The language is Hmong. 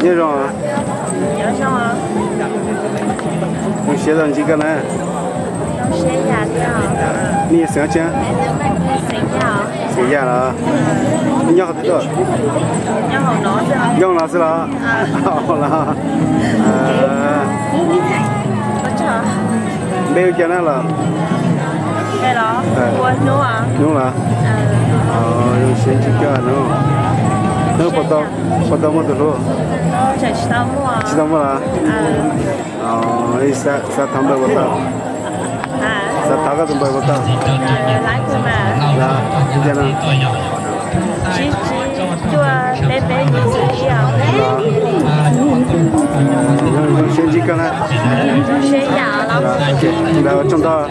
Nyob zoo. Zoo siab tau ntsib koj na. Nej yog xeem dab tsi? Xeem Yaj los? Nyob qhov twg tuaj? Nyob hauv no xwb los? Npe hu cas na los? Hnub los? Zoo siab ntsib koj Hnub. Hnub puas tau muaj tus hlub? Tsis tau muaj los? Xav thov npawb puas tau? Xav thov koj tus npawb puas tau? Los, ib cas no. Zoo siab ntsib koj na. Ntawd ua tsaug ntau.